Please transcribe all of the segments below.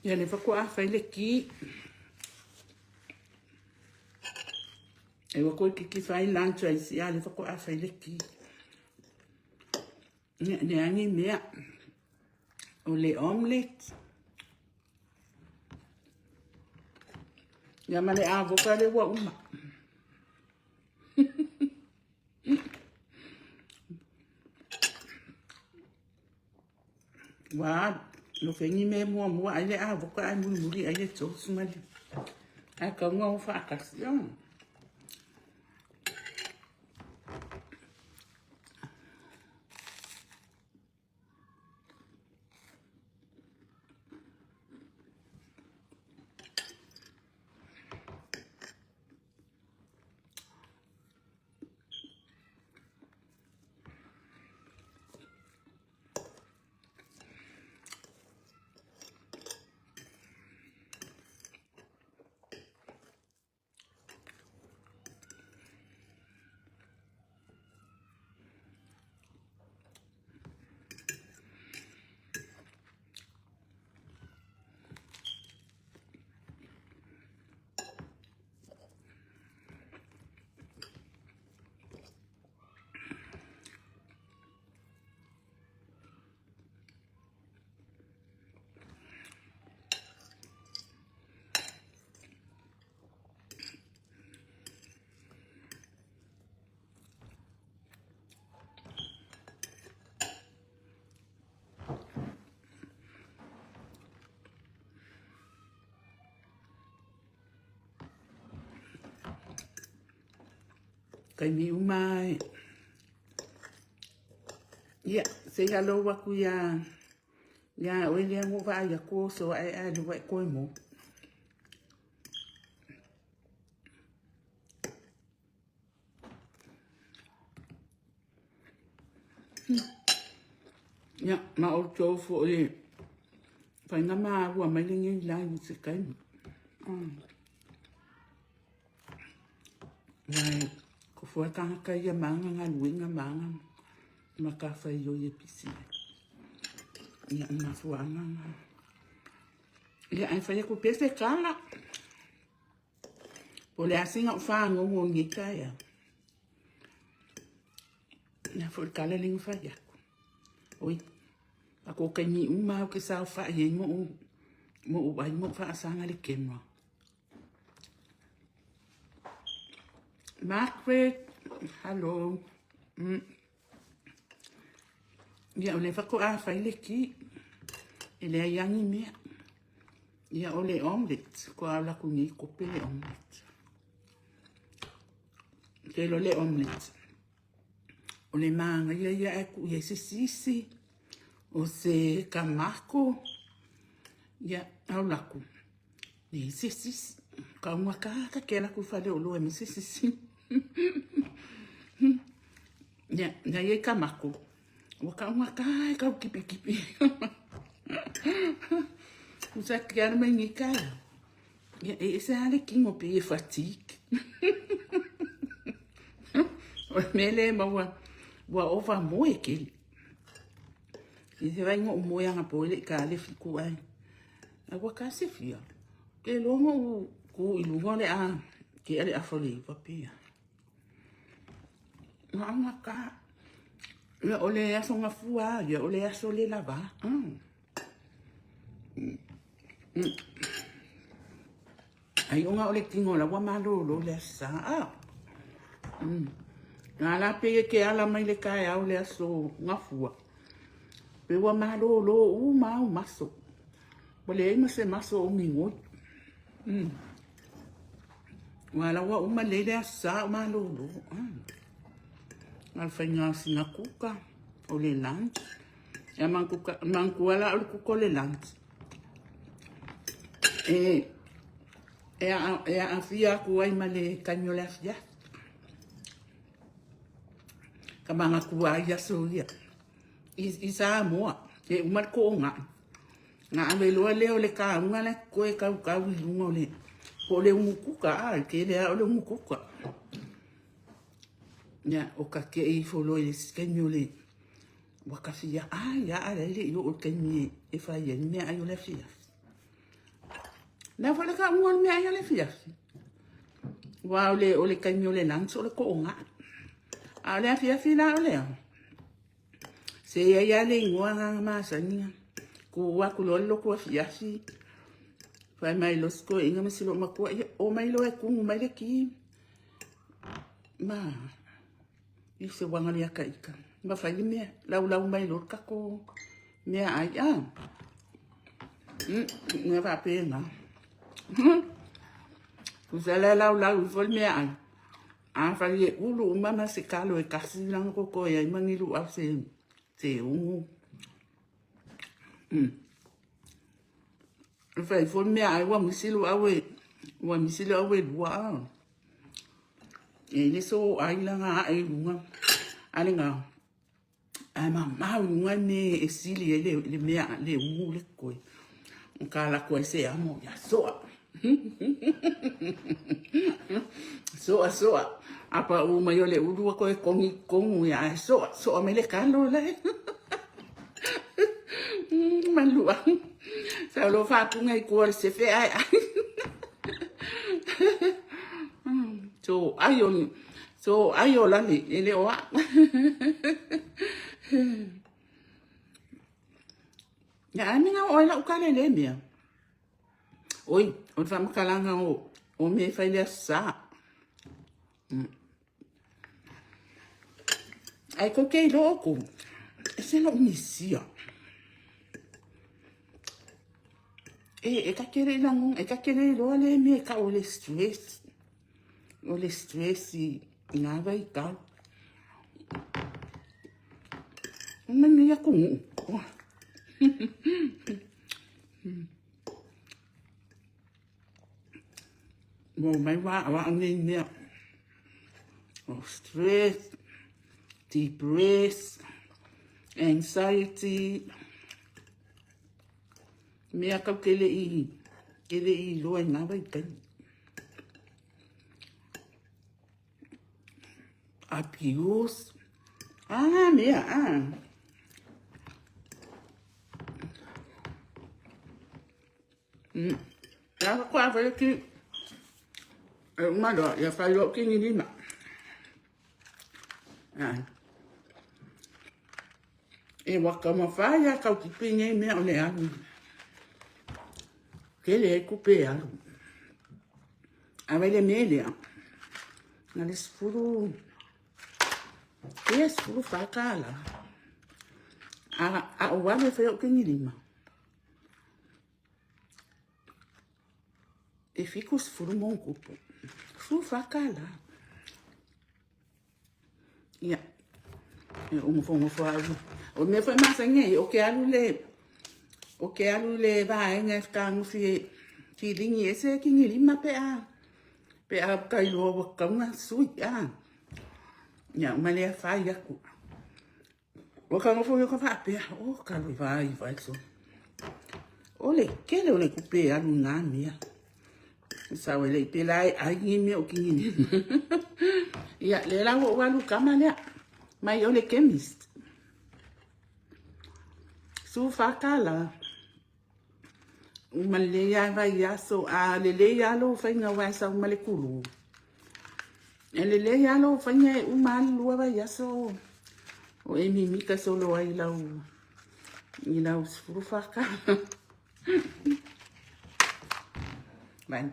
Ia lea faatoa fai le ki. E ua toeitiiti fai lunch ai isi, a o lea faatoa fai le ki. Ia, leai ni mea. O le omelette. Ia ma le avoka lea ua uma. Ua alu. No fengi me muamua ai le avoka ae mulimuli ai le toast ma le ae tau na o faatasi. Oh. Taimi uma e. Ia, say hello aku iā, iā oe lea ua vaai aku o oso ae ae lea ua e koe mo. Ia, ma outou foi e faiga maua mai lenei live i se taimi. Aua e kofua tagata ia ma ana galuega ma ana matafaioi e pisi ai. Ia, o le mafuaaga lena. Ia, ae fai atu pea se tala. Po o le a sina ou fagogo i lenei taeao. O le a foi le tala lea na fai atu. Oi, a ko taimi uma lava ou te saofai ai ma ou ai ma ou faasaga le camera. Margaret, hello. Ia, o lea faatoa fai le ki. E leai lava ni mea. Ia, o le omelette. Faatoa alu atu nei kope le omelette. Tele o le omelette. O le manaia ia ae tuu i ai se sisi, o se tamato, ia, alu atu. Leai se sisi. Taugata ta ke alu atu i faleoloa e aumai se sisi. Ia, na i ai tamato, ua taugata e tau kipikipi. Usa ke alu mai nei taeao. Ia, e ese lava le kino pei e fatigue. O le mea lea e maua, ua ova moe tele. I se vaai na ou moe anapo e le i ta le 7 ae. Ae ua ta se fia. Ke loa na ou tu i luga o le a tea le afa o le 9 pe a. Na ona ta. Ia o le aso gafua ia o le aso le lava. Ai ona o le tino la ua malolo le aso Sa. Ah. Na la pe e ke ala mai le taeao le aso gafua. Pe ua malolo uma au maso. Ua leai ma se maso o migoi. Ua la ua uma lelei le aso Sa o malolo. Na o le faiga o sina kuka o le lunch. Ia manatua la o le kuka o le lunch. E aafia atu ai ma le taimi o le afiafi. Ka manatua ai aso ia. I Samoa, e uma le toonai. Na ave loa lea o le kauga la e toe kaukau i luga o le, po o le umukuka, a, e tele lava o le umukuka. Ia, o ka kei ifo loa i le isi taimi o le, ua ka fia ai lava a o la e le i oo i le taimi e fai ai le meaai o le afiafi. Lea foi le tauga o le meaai a le afiafi. Aua o le, o le taimi o le lunch o le tooga. A o le afiafi la o le a? Se i ai lava le igoa lena na masani ona tu atu loa le lotu afiafi, fai mai loa si toeaina ma si loomatua, ia omai loa e tunu mai le ti ma i se uaga le ata ita ma fai le mea, laulau mai loa le tatou meaai a. Mea faapena. Tusa la e laulau ifo le meaai, afai e ulu uma ma se kalo e tasi la ona totoe ai ma ni luau se seugu. E fai ifo le meaai ua misi luau e, ua misi luau e lua a. E i ai le soai la na ae i luga a le na, ae mamao i luga le mea e sili ai le mea le ugu le totoe. Na ta alu atu ai se amo, ia soa. Soa, soa. A pau mai o le ulu ua toe kogi i totonu ia, ae soa, soa mai le kalo la e. Malua. Sa o lo faapuna i tua o le sefe ae ai. So ai o so ai o lale e le o au. Ia ai mea o ai lau kale le mea. Oi, o le faamatalaga o, o mea e fai le Aso Sa. Ae tou te iloa outou, ese lou misia. E, e ta te le i lagona, e ta te le iloa le mea e tau o le stress. O le stress i ngā vaitau. O mai nei atunuu. Oh. Ua omai ua au nei mea o stress, depress, anxiety, mea tau te le i, te le i iloa i na vaitaimi. Abuse, ah, mea, ah. Ia faatoa fai le ki. E uma loa, ia fai loa kini lima. Ai. E ua taumafai lava tau tipi nei mea o le alu. Tele ai tupe e alu. A vai le mea lea, na le 10, ia $14. A ou alu e fai ou kini lima, E 70 ma ona tupu. $14. Ia. E ou nofonofo au. O le mea foi e masani ai, ou te alu i le, ou te alu i le vaega e fetagofi e kiligi ese kini lima pe a, pe a ua iloa ua tatau ona sui. Ia, ma le fai atu. Ua ka nofo ka faapea, o ka le vai vai so. O le kele o le tupe e alu i ngā mea. Sa o le pe la e ai ni mea o kini ni. Ia, le la ua alu kama lea. Mai o le chemist. Su whakala. Uma lelei lava vaiaso, a lelei lava lou faiga aua e sau ma le kulu. E lelei lava lou faiga e uma lava le lua vaiaso o e mimita solo ai i lau i lau 14 tala. Vai.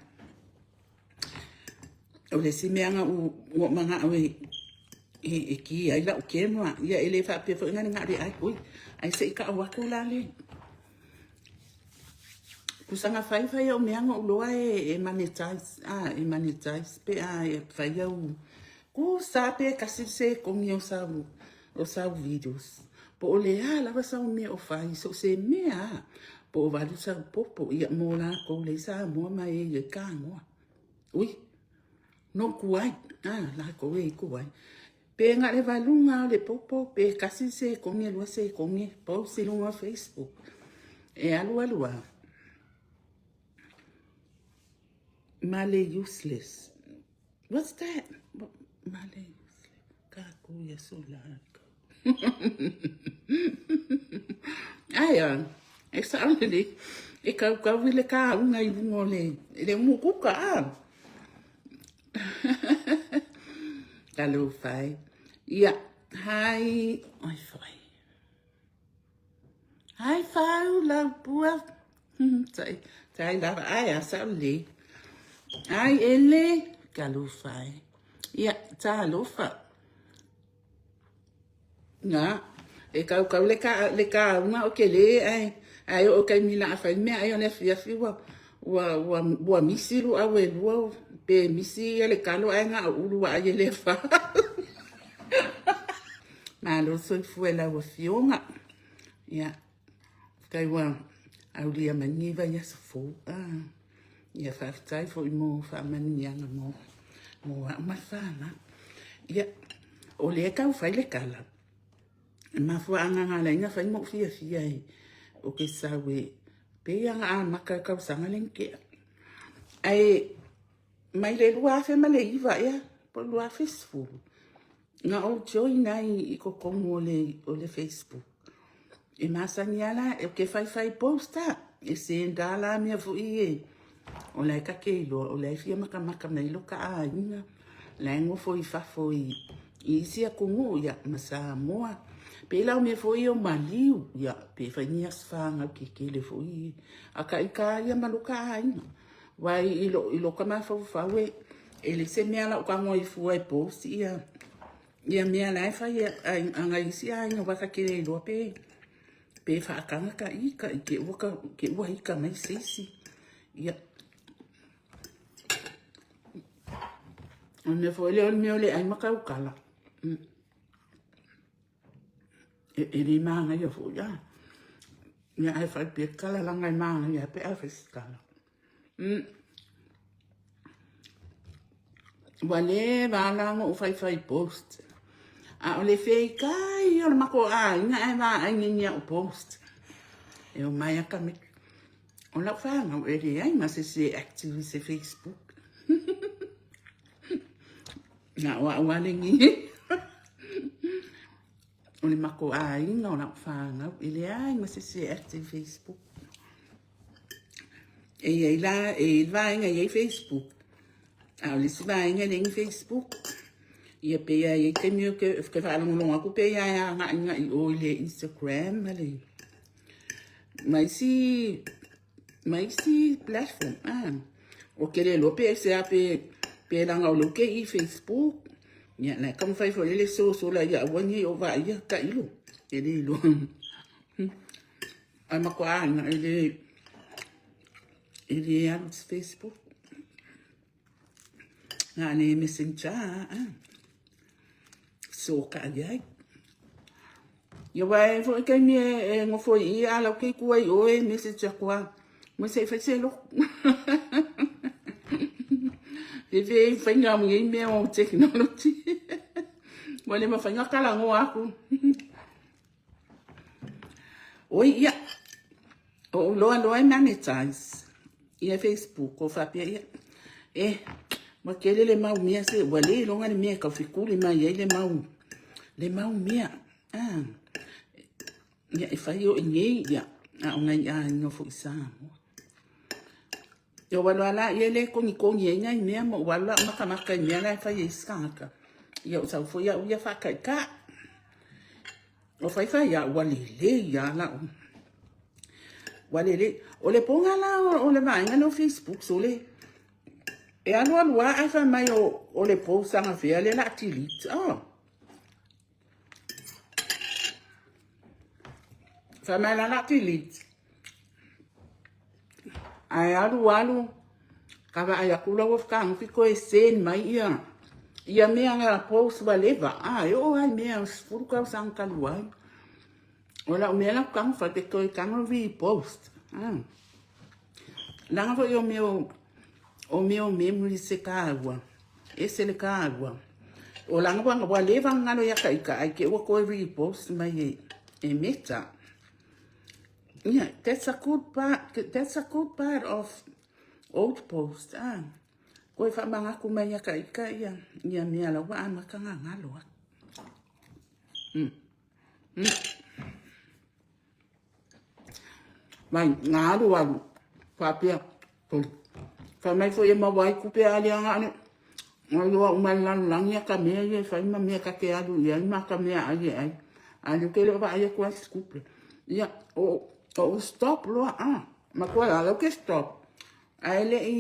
O le isi mea na ou ua ou manao e e ki ai lau camera, ia e le faapea foi na le ai, ui, ai se i tau atu la le tusa na fai fai au mea na ou iloa e monetize, a e monetize pe a e fai au tusa pe tasi le sekoni o sau o sau videos. Po o le a lava sau mea o fai, so o se mea lava, po o valu sau popo, ia mo latou le Samoa ma e i ai tagoa. Ui, no kuai, a latou e i kuai. Pe na o le valuga o le popo, pe tasi le sekone, lua sekone, post i luga o Facebook. E alu alu lava, ma le useless. What's that? Ma le useless. Kakou ia sola. Ai a, e sao lelei. E kaukau i le kāuga i luga o le, le umukuka, a? Talofa e. Ia, hai, oi foi. Hai fau lau pua. Tai, tai lava, ai a sao lelei. Ai ele, talofa e. Ia, talofa. Na, e kaukau le, ka, le kāuga o ke lē ae, ae oo taimi la a fai mea ai o le afiafi ua, ua, ua, ua misi luau e lua, pe misi ia le kalo ae na o ulu ua ai e le fa. Malo soifua i lau afioga. Ia, faafetai ua aulia mai lenei vaiaso fou. Ah, ia faafetai foi mo faamanuiaga mo, mo au ma le fanau. Ia, o lea e tau fai le tala, e mafuaaga na ala ai ona fai ma ou fiafia e ou te sau e pei lava ona amata i le tausaga lea na tea. Ae mai le 2009 ea po o le 2010 na ou join ai i totonu o le, o le Facebook. E masani lava la, ou te faifai post a, e send a la mea foi e, o la e ta te iloa, o la e fia matamata mai lo ta aiga, la e nofo i fafo i, i isi atunuu, ia, ma Samoa. Pei la o mea foi ia o maliu, ia, pe fai ni aso fanau tetele foi ia, a ta ita ia ma lo ta aiga. Aua i lo, i lota mafaufau e, e leai se mea la ou tago ai fua e post ia, ia mea la e fai a, a nai isi aiga aua ta te le iloa pe, pe faataga ta ita i te ua, te ua ita mai se isi. Ia. O le mea foi lea o le mea o le ai ma tautala. E, e le manaia foi, a. Ia ae fai pea tala leaga e manaia pe a fai se tala. Mm. Ua leva lava la ona ou faifai post. A o le feikai o le matou aiga ae vaai nei ni au post. E omai a tamaiti. O lau fanau e leai ma se isi e active i se Facebook. Na o au lava lenei. O le matou aiga o lau fanau e leai ma se isi e active i Facebook. E i ai la, e i ai le vaega e i ai Facebook, a o le isi vaega e leai ni Facebook. Ia pei lava e i ai taimi ou te, ou te faalogologo atu pei lava e agai i o i le Instagram ma le, ma isi, ma isi platform. Ah, ou te le iloa pe aisea pe, pe leaga o lea ou te i Facebook. Ia, la e taumafai foi le sosola ia aua ne i ou vaaia tailo. E le iloa. Ae matua aiga e le e le alu i se Facebook. Na le Messenger a. Fesootai ai. Ia aua e foi taimi e, e nofo i i a lau ke tua i oe message atu a. Mo se i fai se lotu. Fefe e faiga o nei mea o technology. Ua le mafai ona talanoa atu. Oi ia, o ou loa loa e monetize ia Facebook o faapea ia, eh, ua tele le mau mea se ua le iloga le mea e tau fetuli mai ai le mau, le mau mea. Ah, ia e fai o i nei, ia, a o nai aiga foi i Samoa. Ia ua loa la ia le togitogi ai nai mea ma ua alu la matamata i mea la e fai e isi tagata. Ia o sau foi au ia faataitai. O faifai au ua lelei lava lau. Ua lelei. O le poga la o le vaega lea o Facebook sole. E alu alu lava ae fai mai o, o le post anafea lea o le a delete. Oh. Fai mai la o le a delete. Ae alu alu, ka vaai atu la ua fetagofi toe send mai ia ia mea na post ua leva. A e oo lava i mea 10 tausaga talu ai. O lau mea la ou tago fai pe toe tago repost. Leaga foi o mea o o mea o memories e taua. Ese le taua. O leaga ua, ua leva ona galo ia ta ita ae te i ua toe repost mai e, e Meta. Yeah, that's a good part, that's a good part of old post. Ah, koe whamangaku mai ia ka ika ia, ia mea la ua amata ngā ngalo atu. Mai, ngā alu alu. Faapea, Fai mai foi e maua ai tupe a le aga le iloa uma e le lalolagi ata mea ia e fai ma mea ta te alu i ai ma ata meaai e ai. A o lea ou te le o vaai atu lava i se tupe. Ia, ou stop loa, matua la, o lea ou te stop, ae le i,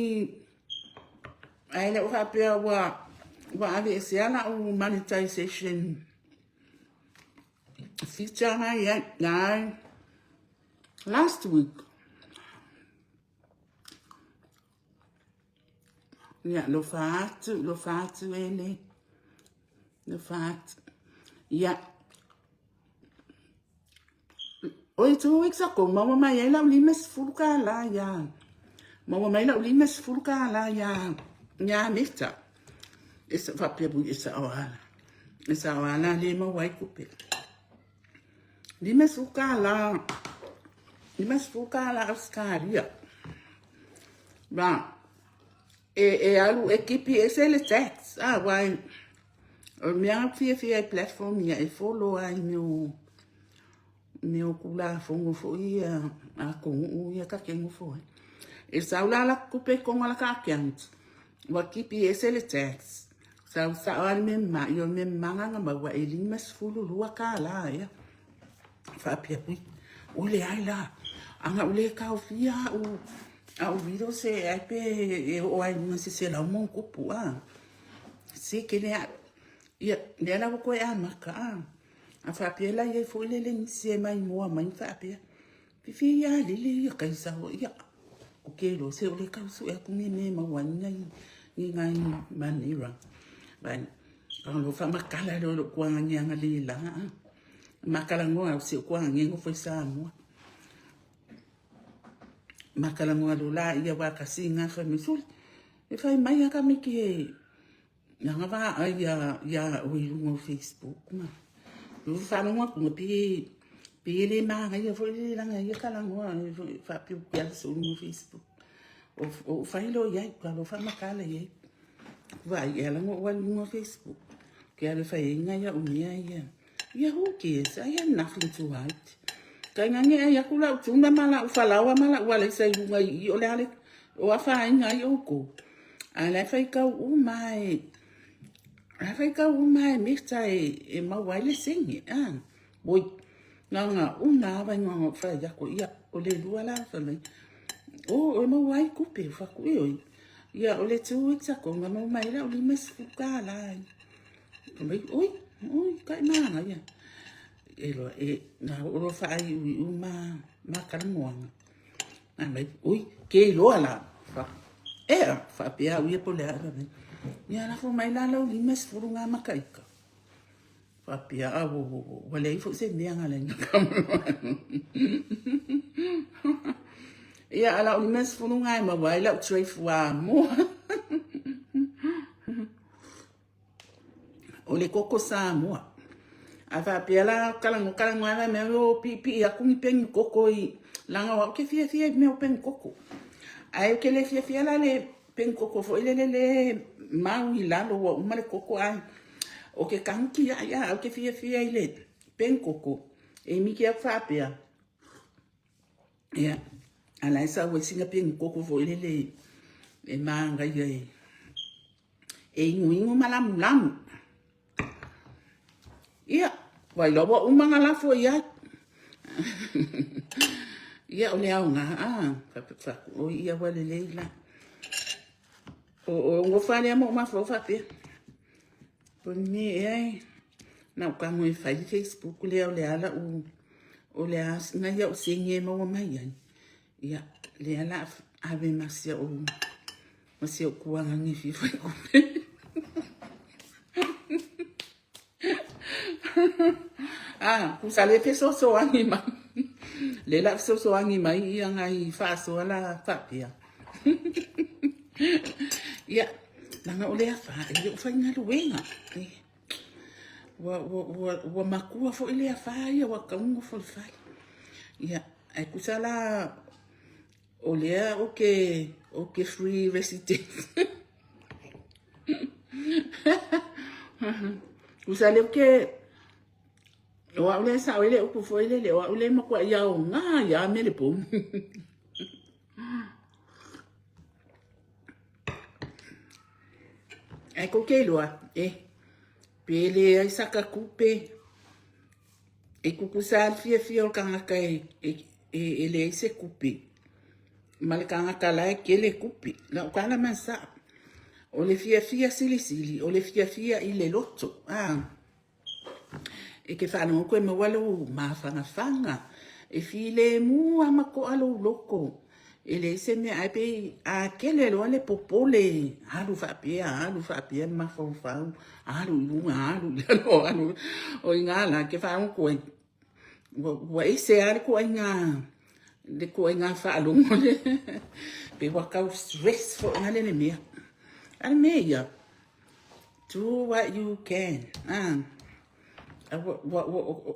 ae le o faapea ua, ua aveesea lau monetization feature na i ai, leai. Last week, ia, lofa atu, lofa atu ele, lofa atu. Ia, oi, 2 weeks ago, maua mai ai lau $50 ia, maua mai lau $50 ia, ia Meta. E sa faapea pui e sao ala. E sao ala le maua ai tupe. $50, $50 Ausetalia. Ma e alu e tipi ese le tax. Ah, wai, o le mea ou te fiafia ai i platform ia e follow lava i mea o mea o Tulafono foi ia a atunuu ia ta te nofo ai. E sau la latou tupe i totonu o lata account, ua tipi ese le tax. Sau sao lava le mea mama, ia o le mea mama lena na maua e $52 ea. Faapea ui, oi leai la, ana ou le taofia au, au videos e ai pe e oo lava i luga i se 100+, a. Se tele lava. Ia, lea la ua toe amata, a. A faapea la e i ai foi lele nisi e maimoa mai ma faapea, Fifi ia lele ia kaisa ia. O ke lo se o le kau sue atu ni me maua ai nai ni ngai manera. Vai. Ka lo fa makala lo lo kuanga ni anga le la. Makala ngoa o se kuanga ni ngo foi Samoa. Makala ngoa lo la ia wa kasi nga fa mi suli. E fai mai aka miki e Nanga vaai ia ia oe i luga o Facebook ma i ou faalogo atu na pe pe le manaia foi le laga ia talanoa faapea ou te alu soo i luga o Facebook. O ou fai loa i ai, ua faamatala i ai. Vaai e ala ona ou alu i luga o Facebook, ou te alu e fai ai nai au mea ia. Ia who cares, I have nothing to hide. Tainane ai atu lau tuna ma lau falaoa ma lau alaisa i luga i i o le a le, o afaina ai outou. A o la e faitau uma e, la e faitau uma e Meta e, e maua ai le sene, a. Oi, na ona una lava ina ou fai atu, ia, o le lua la, fai mai, o, e maua ai tupe, ou fai atu, ioe. Ia, o le 2 weeks ago, na maua mai ai lau $50 ai. Fai mai, oi, oi, kai manaia. E loa, e, na oo loa faaiuiu ma, ma talanoaga. Fai mai, oi, ke iloa la. Fa, ea, faapea au ia po o le a ea mai. Ia lafo mai la lau 50 ngā maka ika. Faapea, a, wo, wo, wo, ua leai foi se mea na laina Ia, a lau 50 ngā e maua ai lau tray fuamoa. O le koko Samoa. A faapea la talanoa talanoa la mea o piipii atu ni peni koko i leaga o au ke fiafia i mea o peni koko. Ae ou te le fiafia la le peni koko foi lele le mau i lalo ua uma le koko ae o ke kanu kiaʻi a ou te fiafia i le peni koko e miki atu faapea ia a la e sau ai sina peni koko foi lele e manaia e E inuinu ma lamulamu. Ia, ua iloa ua uma na lafo i ai. Ia, o le aoga, a, oi ia ua lelei la. O gofa lea ma ou mafaufau faapea. Po o le mea ea e na ou tago e fai le Facebook lea o le a lau, o le a nai au seni e maua mai ai. Ia, lea la ave ma si au ma si ou kualagi e fia fai tupe. Ah, tusa le fesoasoani mai. Le la fesoasoani mai ia nai faasoa la faapea. Ia, leaga o le afa e le o faigaluega. Ua, ua, ua, ua matua foi le afa ia ua tatau ona nofo i le fale. Ia, ae tusa la O lea ou te, ou te free resident. Tusa lea ou te, o au lea e sao ai le upu foi lele, o au lea e matuai aoga ai lava Meleponi. Ae kou te iloa, e, pe leai saka tupe, e tutusa lava le fiafia o le tagata e, e, e, e leai se tupe, ma le tagata la e tele tupe. Lau tala ma le sao, o le fiafia silisili, o le fiafia i le loto, a. E te faalogo atu e maua lou mafanafana, e filemu lava ma toa lou loto, e leai se mea, ae pei a tele loa le popole, alu faapea, alu faapea le mafaufau, alu i luga, alu i lalo, alu, o i ina la e te faalogo atu ai, ua ese lava le ituaiga, le ituaiga faalogo lea, pei ua tau stress foi lea le mea. A o le mea ia, Do what you can. Ah.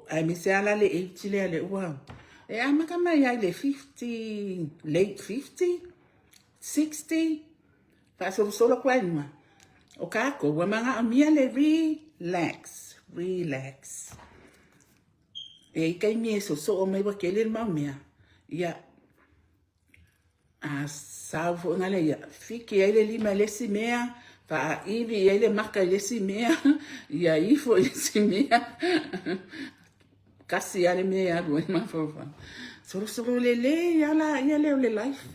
Aemaise lava la le age lea lea ua e amata mai ai le 50, late 50, 60, faasolosolo atu ai luga. O tatou ua manaomia le relax, relax. E i ai taimi e sosoo mai ua tele le mau mea, ia A sau foi ngale ia, fiki ai le lima i le isi mea, faaili i ai le maka i le isi mea, ia ifo i le isi mea. Kasi lava le mea e alu ai mafaufau. Solosolo lelei lava la ia lea o le life.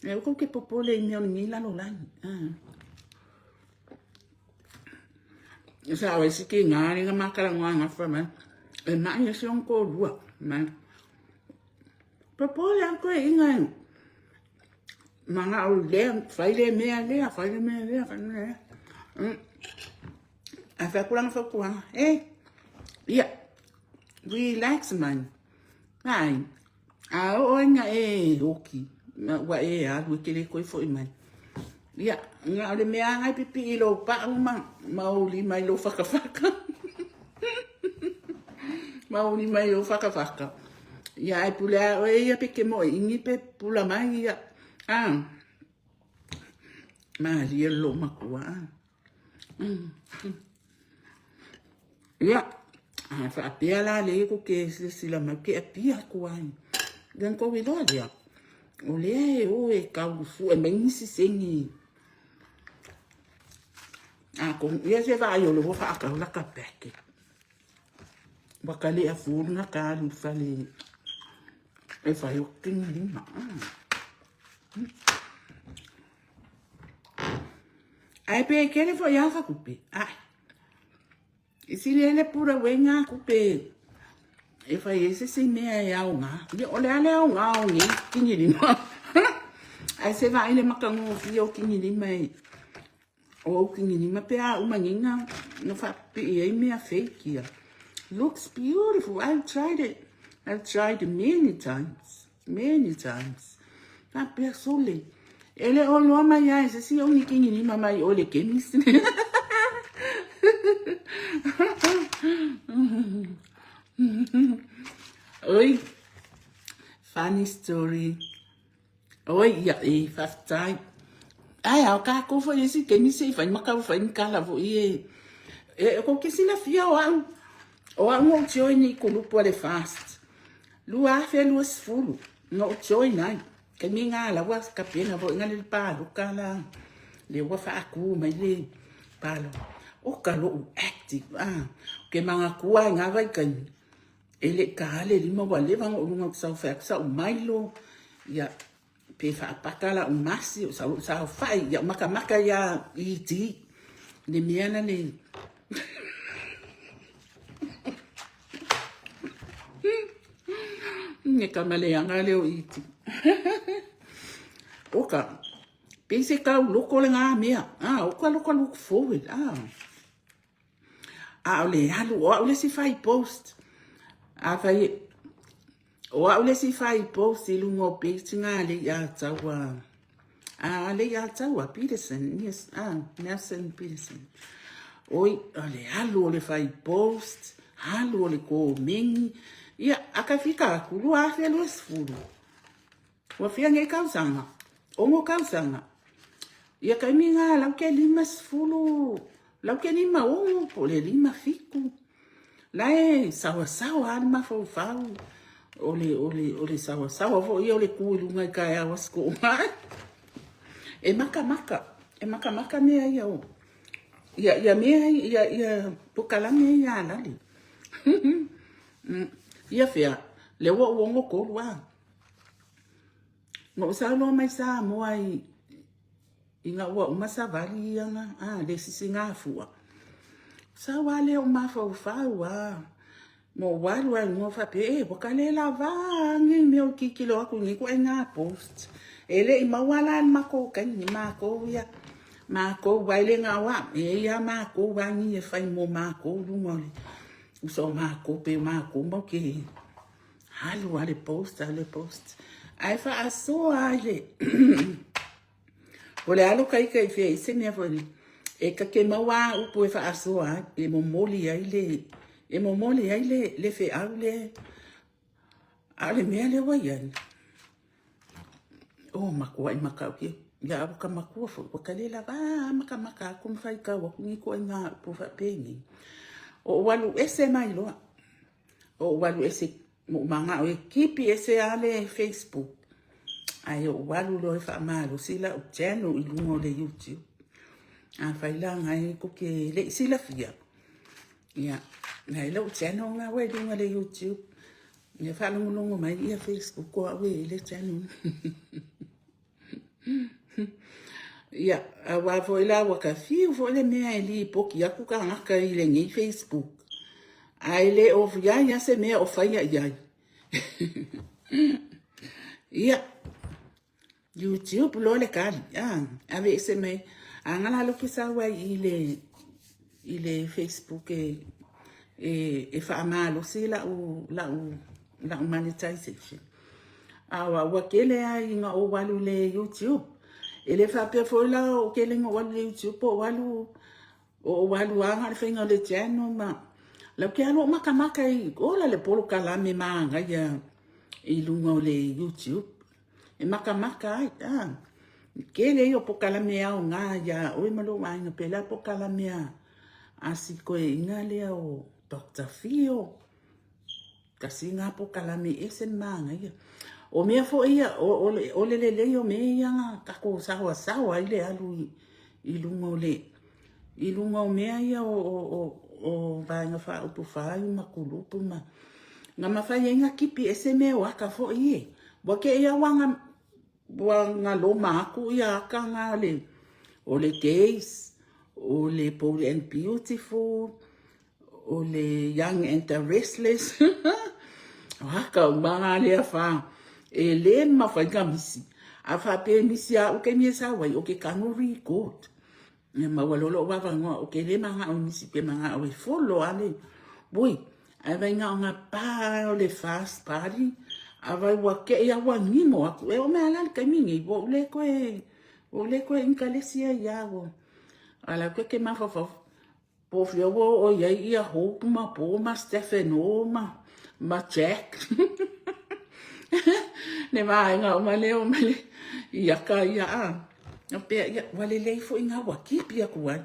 E aua kou te popole i mea o lenei lalolagi. Sa o ai si tiga lea na ma talanoa ananafi fai mai, e maʻi ai si ona toalua. Mai, popole lava le toeaina e manao lea, fai lea mea lea, fai le mea lea, fai le mea lea. Ae fai atu lana fautuaga, e, ia, relax man. Ai, A oo ai ina e oki, ua e alu e te le toe foi mai. Ia, na o le mea lava e pipii i lou pau ma, ma ou lima i lou fakafaka. ma ou lima i lou fakafaka. Ia, ae pule lava oe ia pe te moe igi pe pula mai, ia. A, malie lou matua. A. Ia, a faapea la lea kou te silasila mai, ke apia atu ai. Ia na kou iloa lea, o lea e o e tau sue mai nisi seni. Atonu, ia se vaai o lea ua faatau lata packet. Ua kalea fua lena ta alu i le fale e fai o kinilima. Ae pe tele foi lava ka tupe, ae. I sili ai le pura uega tupe e fai ai se isi mea e aoga. Ia, o le a le aoga o nei kinilima? Ae se vaai le matagofie o kinilima e o ou kinilima pe a uma nei na, na faapipii ai mea fake ia. Looks beautiful. I've tried it. I've tried many times. Many times. Faapea sole. E le o iloa mai lava e se isi o ni kinilima mai o le chemist. Oi, funny story. Oi, ia, e, faafetai. Ae a o tatou foi isi taimi se i fai ma tau fai ni tala foi e, e kou te silafia o au, o au na ou join i kulupu a le FAST. 2020 na ou join ai. Taimi nga la ua kapena foi nga le paloka la, le ua faatu mai le paloka. O ka lou active, ah, ke manatua ai nga vaitaimi. E le i ta le lima ua leva ona ou luga ou te saofai atu sau mailo, ia, pe faapaka lau masi, o sau saofai, ia matamata ia ED, le mea la le Le tama leaga lea o ED. Oka, pei se tau loko lena mea, ah, oka loka look forward, ah. A o le alu, o au le isi fai post. A fai, o au le isi fai post i luga o page nga a Leiataua, a Leiataua Peterson, yes, a Nelson Peterson. Oi, o le alu o le fai post, alu o le komeni, ia, a ka fika atu, 2020. Ua fia nei tausaga? Ono tausaga. Ia taimi nga lau te 50, lau te 56 po o le 57. La e saoasaoa lava le mafaufau. O le, o le, o le saoasaoa foi ia o le tu i luga i taeao aso toonai. E matamata. E makamaka mea ia o ia ia mea ia ia pokalame ia a lale. Ia fea, le ua ou 63 a. Na ou saunoa mai Samoa i ina ua uma savali ia na a le sisigafua. Sau a lea o mafaufau a. Ma ou alu ai luga faapea, e, ua ka le lava nei mea o tilotilo atu i nei ituaiga post. E le i maua la le matou taimi, matou ia, matou aua e le na o au, e i ai lava matou lava nei e fai mo matou i luga o le uso a matou, pei o matou matou te alu lava le post, alu le post. Ae faasoa lava i le O le alo ka ika i fea i se mea foi nei, e ta te maua a upu e faasoa ai, e momoli ai le, e momoli ai le, le feau lea. A o le mea lea ua i ai, o matuai matautia, ia ua ka matua foi, ua ka le lava a makamaka atu ma faitau atu ni ituaiga upu faapenei. O ou alu ese mai loa, o ou alu ese Ma ou manao e kipi ese lava le Facebook, ae ou alu loa e faamalosi lau channel i luga o le YouTube. Afai la na e tou te le i silafia, ia, na e lou channel na ua i luga o le YouTube. Ia faalogologo mai ia Facebook o au e i ai le channel. Ia, aua foi la ua ta fiu foi le mea e lipoti atu tagata i lenei Facebook, ae le o i ai lava se mea o faia i ai. Ia, YouTube loa le tali, a, aveese mai. A na la lea ou te sau ai i le, i le Facebook e, e, e faamalosi lau, lau, lau monetization. A o au ua tele lava ina ou alu i le YouTube. E le faapea foi la o tele ina ou alu i le YouTube po o alu o ou alu lava na o le faiga o le channel ma la ou te alu ou makamaka i ola le polokalame manaia i luga o le YouTube. E makamaka ai, a. Tele ia o polokalame aoga iā oe ma lou aiga, pei la polokalame a si toeaina lea o Doctor Phil. Tasi na polokalame ese le manaia. O mea foi ia, o, o, o le lelei o mea ia na tatou saoasaoa ai le alu i, i luga o le, i luga o mea ia o, o, o, o Vaega Faaupufai ma kulupu ma, na mafai ai na kipi ese mea o aka foi e. Ua te i au ua ua galoma aku ia aka na le, o le Gays, o le Bold and Beautiful, o le Young and the Restless, o aka uma ngā lea whā, e le mawhai ka misi. A whapea e misi a uke mi e sa wai, o ke kano record. E maua lolo o wawangoa, o ke le manga o misi pe manga o e follow ale. Bui, ai vai ngā o ngā pā o le fast party, a vai ua ke ia ua ngimo aku. E o mea la le kaimi nei, ua ule koe, ua ule koe inkalesi ai ia ua. Ala koe ke mawhawhau. Po o fea ua oo i ai ia Hope ma Paul ma Stefano ma, ma Jack. Le vaega uma lea o mai i aka ia a. Na pea ia, ua lelei foi ngā ua kipi aku ai.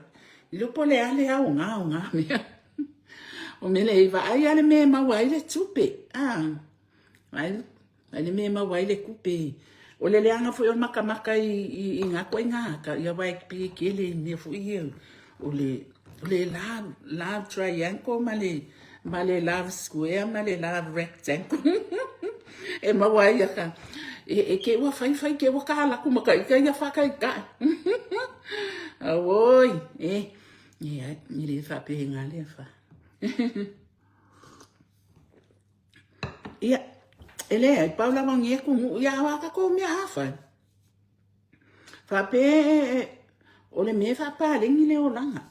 I loko le a le aoga o ngā mea. O mele i vaai a le mea e maua ai le tupe. A. Vaai Ai le mea e maua ai le kupe. O le leaga foi o le makamaka i, i, i ngā koinga aka, ia wae pei e kele i mea foi ia o le, o le love, love triangle ma le, ma le love square ma le love rectangle. e maua ai aka. E, e ke ua fai fai ke ua ka alaku ma ka ika ia whakaikai. Auoi, e, e ai, e le whapehenga lea wha. Ia, e leai, pau lava o ni atunuu, ia a tatou mea a fai. Faapea o le mea e faapaleni le olaga.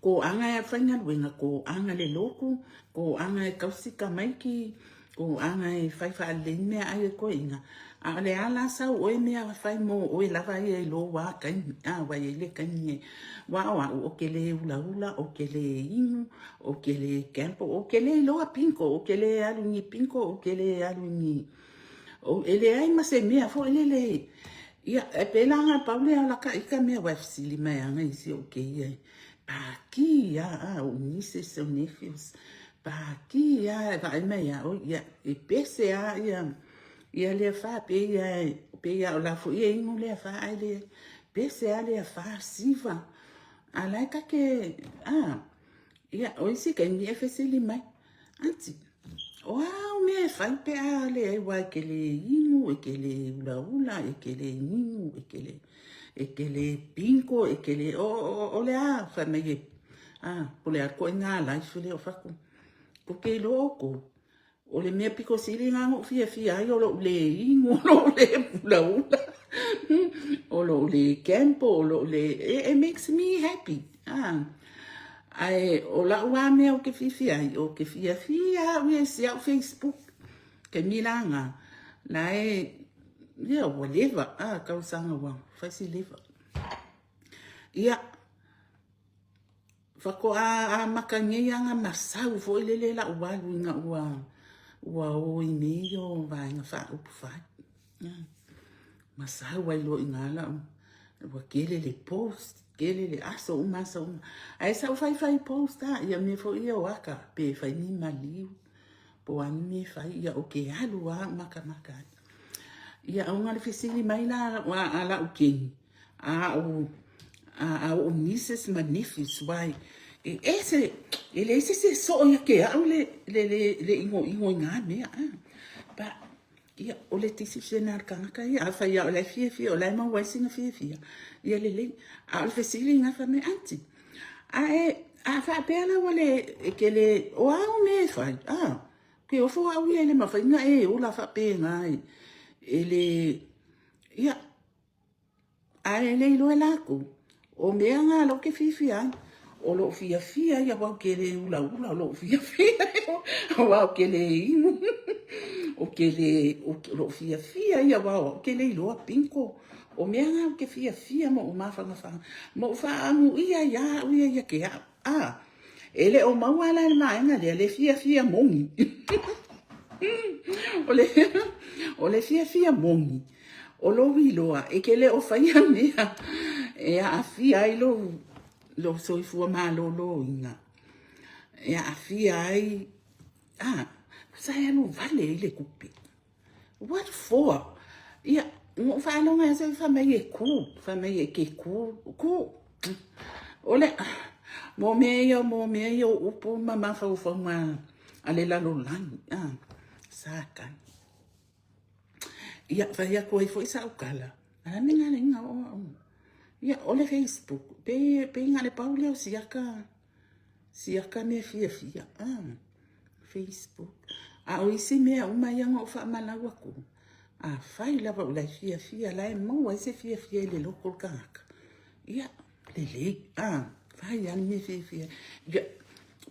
Koaga e faigaluega, koaga le lotu, koaga e tausi tamaiti, koaga e fai faalelei meaai a toeaiina. A o le a la sau oe mea e fai mo oe lava ia i lou lava taimi, a ua i ai le taimi e, aua o au ou te le ulaula, ou te le inu, Ou te le gamble, ou te le iloa bingo, ou te le alu i ni bingo, ou te le alu i ni... Ou, e leai ma se mea foi lele. Ia, e pēlā ngā pau lea o laka ika mea ua e fesili mai ana isi o kēia. Pākī a, a, o nieces o nephews. Pākī a, e vaai mai a, oi, ia, e pese a, ia, ia lea whā, pēia, pēia o la foi e inu lea whā, ai le, pese lava le afa siva, a la e ta te, a, ia, o isi taimi e fesili mai, Aunty, o a au mea e fai pe a leai aua e te le inu, e te le ulaula, e te le ninu, e te le, e te le bingo, e te le, o, o, o le a, fai mai e, a, po o le a le ituaiga life lea o fai atu, tou te iloa outou, O le mea pito sili lena na ou fiafia ai o lou le inu, o lou le ulaula, o lou le gamble, o lou le... It makes me happy. Ah. Ae o lau lava mea ou te fiafia ai, ou te fiafia au ia i si au Facebook. Taimi la na, la e, ia ua leva, ah, tausaga ua fai si leva. Ia, Faatoa amata nei lava ona sau foi lele lau alu ina ua ua o i mea ia o Vaega Faaupufai. Ma sau ai loa i ina lau, ua tele le post, tele le aso uma aso uma. Ae sa ou faifai post lava ia mea foi ia o aka, pe fai ni maliu, po o a ni mea e fai, ia ou te alu lava matamata ai. Ia ona le fesili mai la a lau keni, A o a o nieces ma nephews wai e ese e leai se isi e soo ia te au le le le le igoigo i ngā mea a but ia o le decision a le tagata ia afai lava o la e fiafia o la e maua ai sina fiafia ia lelei a o le fesili lena fai mai aunty a e a faapea la ua le e te le o a au mea e fai a ke ofo au ia e le mafai ona e ola faapena e le ia Ae le iloa e latou, o mea na lea ou te fiafia ai. O lou fiafia ia aua ou te le ulaula, o lou fiafia ia aua ou te le inu. Ou te le, o lou fiafia ia aua o au ou te le iloa bingo. O mea na ou te fiafia ma ou mafanafana, ma ou faaamuia ai lava au ia ia te au. A, e le o maua la i le vaega lea le fiafia moni. O le, o le fiafia moni, o lou iloa e te le o faia mea e aafia ai lou, lou soifua maloloina, e aafia ai, a, sa e alu vale ai le tupe. What for? Ia, na ou faalogo ai se fai mai e kū, fai mai e ke kū, kū. O le, mo mea ia, mo mea ia o upu ma mafaufauga a le lalolagi, a, Satani. Ia, fai atu ai foi sau tala, a le mea na o au. Ia, o le Facebook, pe, pe na le pau lea o siaka, siaka mea fiafia, a. Facebook. A o isi mea uma ia na ou faamalau atu, afai lava o la e fiafia, la e maua ai se fiafia i le loto o le tagata, ia, lelei, a, fai lava le mea e fiafia ai. Ia,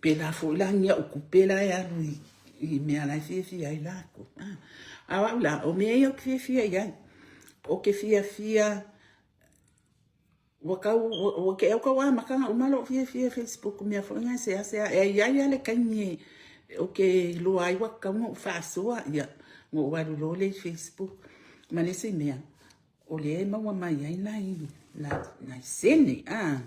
pēlā foi la ni au tupe la e alu i, i mea la e fiafia ai latou. A, a o au la, o mea ia ou te fiafia i ai. Ou te fiafia Ua tau, ua te au tau amataga uma lou fiafia i Facebook mea foi na e seasea. E i ai lava le taimi e, ou te iloa ai ua tatau ona ou faasoa, ia, ona ou alu loa lea i Facebook. Ma le isi mea, o lea e maua mai ai nai, nai sene, a,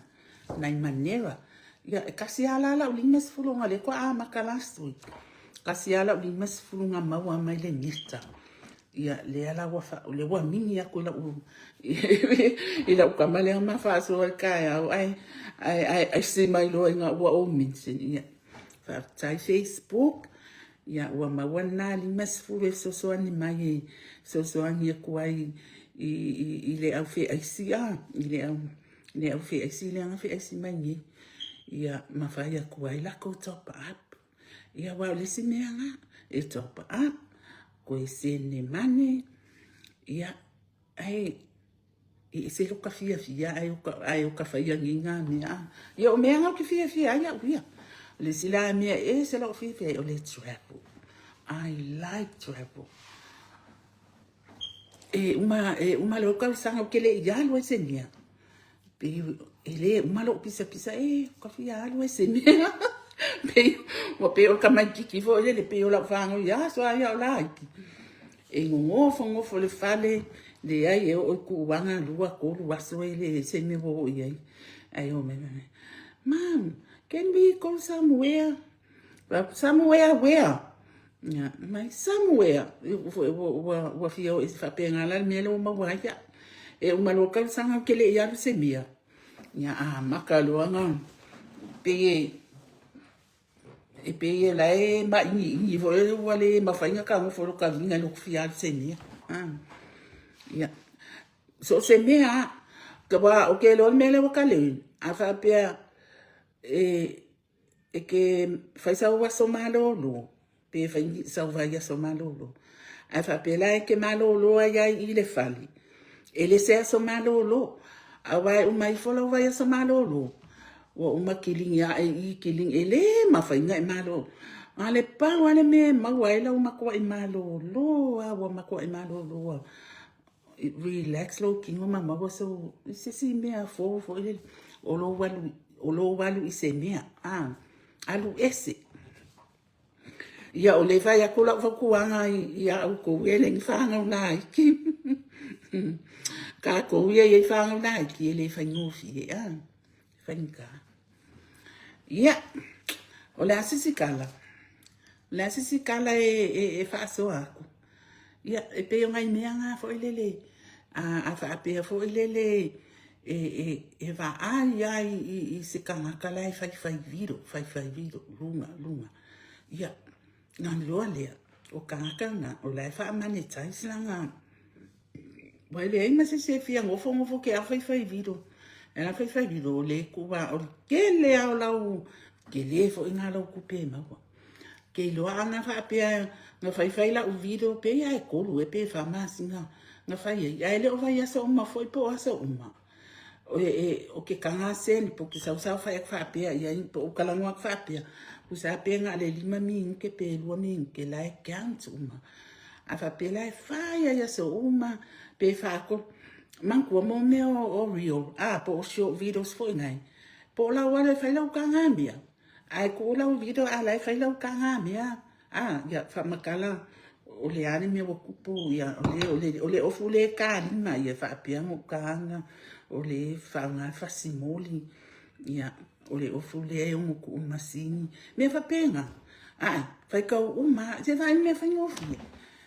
nai manera. Ia, e kasi lava la lau 50 ona o lea faatoa amata last week. Kasi lava lau 50 na maua mai le mita. Ia, lea la ua fa, lea ua mini aku i lau, i lau tama lea ma faasoa i le taeao, ae, ae, ae aisi mai loa ina ua ou mention, ia, faafetai Facebook, ia, ua maua lena 50 e fesoasoani mai e fesoasoani atu ai i, i, i le au feaisi, a, i le au, le au feaisi lea na feaisi mai nei, ia, ma fai atu ai latou top up. Ia, aua o le isi mea lena, e top up, koe sene mane, ia, ae e ese lou fiafia ae ae o ka faia nei ngā mea. Ia, o mea na ou te fiafia ai au ia. O le isi la mea e ese lou fiafia ai, o le travel. I like travel. E uma, e uma lou tausaga ou te le i alu ai se mea. Pei e le uma lou pisapisa, e ka fia alu ai se mea. Pei, ua pei o le tamaititi foi lele, pei o lau fanau ia aso a ia o laiti. E nonofo nofo i le fale, leai e oo i kuuaga lua tolu aso e leai se mea ua oo i ai. Ae omai fai mai, Mom, can we go somewhere? Somewhere where? Ia, mai somewhere. Ua, ua, ua fia o i faapena la le mea lea ua maua ai au. E uma loa le tausaga ou te le i alu se mea, ia amata loa ona pei e e pei o la e mainiini foi lele ua le mafai ona ta nofo i lota viga i lota fia alu se mea. Ia, so o se mea lava. Aua ou te iloa le mea lea ua ta learn, a faapea e te fai sau aso malolo, pe fai sau vaiaso malolo, ae faapea la e te malolo ai lava i i le fale, e le se aso malolo. Aua e uma ifo lau vaiaso malolo, ua uma kiligi ae i i, kiligi, e le mafai ona e malolo. Na o le pau lava le mea e maua ai lau matuai malolo lava, ua matuai malolo lava, relax lou tino ma maua sou, se isi mea fou foi lele, o lou alu i se mea, alu ese. Ia, o lea e fai atu lau fautuaga ia outou ia e leai ni fanau laiti. Tatou ia e i ai fanau laiti, e le faigofie, a, e faigata. Ia, o le a se isi tala? O le a se isi tala e faasoa atu? Ia, e pei o nai mea na foi lele, a faapea foi lele e vaai lava i se tagata la e faifai vilo, faifai vilo, luga, luga. Ia, ona iloa lea, o le tagata lena, o la e faa-monetize lana, aua e leai ma se isi e fia nofo nofo te i lava faifai vilo, e faifai vilo, o le o le tele lava o lau, tele foi lena o lau tupe e maua. Ou te iloa ana faapea na faifai lau video pei lava e 3 ea pe 4 masina na fai ai, ae le o vaiaso uma foi po o aso uma. O ke taga send po o ke saosaofai atu faapea i ai po o ou talanoa atu faapea, tusa lava pe na o le 5 minute pe 2 minute, la e count uma. A faapea la e fai lava i aso uma pe faatolu, manatua mo mea o reel a po o short videos foi nai, po o lau alu e fai lau taga mea, Ae tuu lau video a la e fai lau taga mea a ia faamatala o le a le mea ua tupu ia o le ofu le kalima ia faapea ona ou taga o le faaaoga fasi moli ia o le ofu lea e ono tuu i le masini mea faapena ae faitau uma lava se vaai i le mea faigofie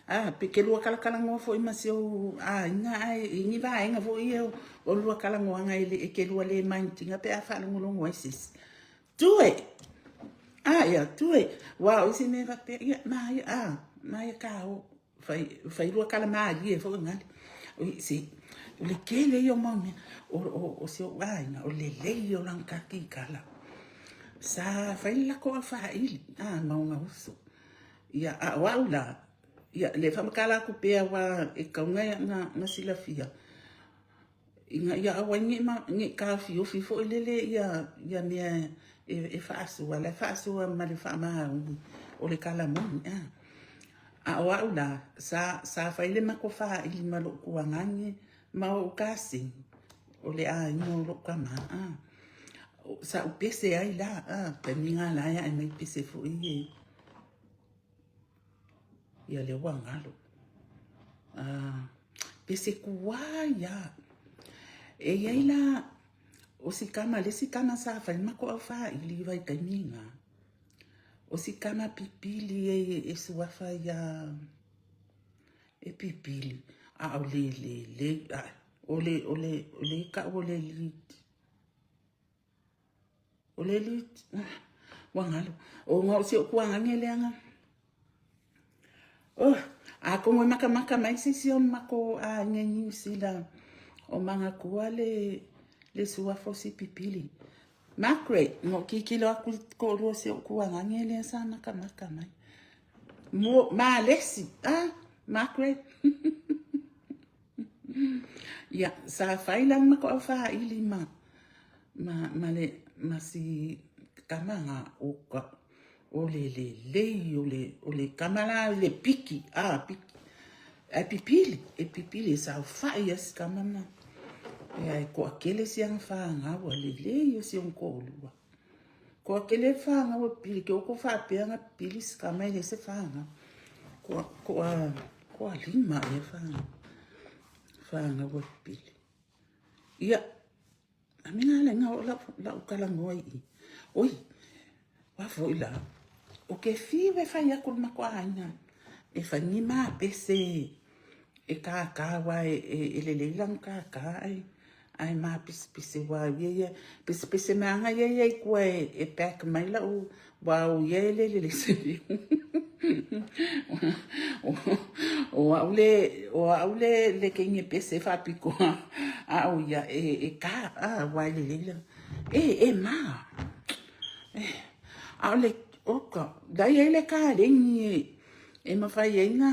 a pe te lua talatalanoa foi ma si ou aiga ae i ni vaega foi ia o lua talanoaga e te lua le mind ina pe a faalogologo ai se isi. Do it! Ah, ia, do it! Aua o isi mea faapea, ia, maia, ah, maia ka o, fai, fai lua tala malie foi ngale. Oi, se, o le tele ia o mau mea, o, o, o si ou aiga, o le lelei ia o lana kakikala. Sa fai le latou aufaili, ah, ma ona uso. Ia, a o au la, ia, le faamatala atu pea aua e tatau ona silafia, Ina ia aua ai ne i taofiofi foi lele ia mea e faasoa, la e faasoa ma le faamaoni o le tala moni. A o au la, sa fai le matou faili ma lou tuagane ma ou kaseni, o le aiga o lou tama. Sa ou pese ai la, taimi lena la e ae mai pese foi ia. Ia lea ua galo. Ah, pese tuai lava. E i ai la, o si tama, le isi tama sa fai le matou aufaili i vaitaimi na, o si tama pipili e suafa ia, e pipili, a o le le le, o le, o le, o le tau o le lead. O le li, ua galo. Ona o si ou tuagane lea na. Oh, atonu e makamaka mai se isi o makou aiga i Niu Sila o manatua le, le suafa o si pipili. Margaret, na ou tilotilo atu i le toalua o si ou tuagane lea sa makamaka mai. Mo, Malesi, ah, Margaret. Ia, sa fai la le matou aufaili ma, ma, ma le, ma si tama na o ka, o le lelei o le, o le tama la le piki, a, piki. Ae pipili, e pipili, e saofai ai si tama na. Ia, e toatele si ana fanau, a lelei o si ona toalua. Toatele fanau e pipili, ke oko faapea na pipili si tama e leai se fanau. Koa, koa, toalima ea fanau, fanau e pipili. Ia, a me ngā lenga o lau, lau talanoa i i. Oi, wa foi la, o ke fiu e fai aku le matou aiga, e fai ni mapese. E kākā aua e lelei lana kākā ai ae māpisipisi aua ia ia pisipisi mai ana ia ia i tua e pack mai lau wā o ia e le lelei se liu. O au le o au le le keine pese faapiko a o ia e e kā a wā e lelei lana e e mā e a o le oka la ia i le kāleni e e mawhai ai ngā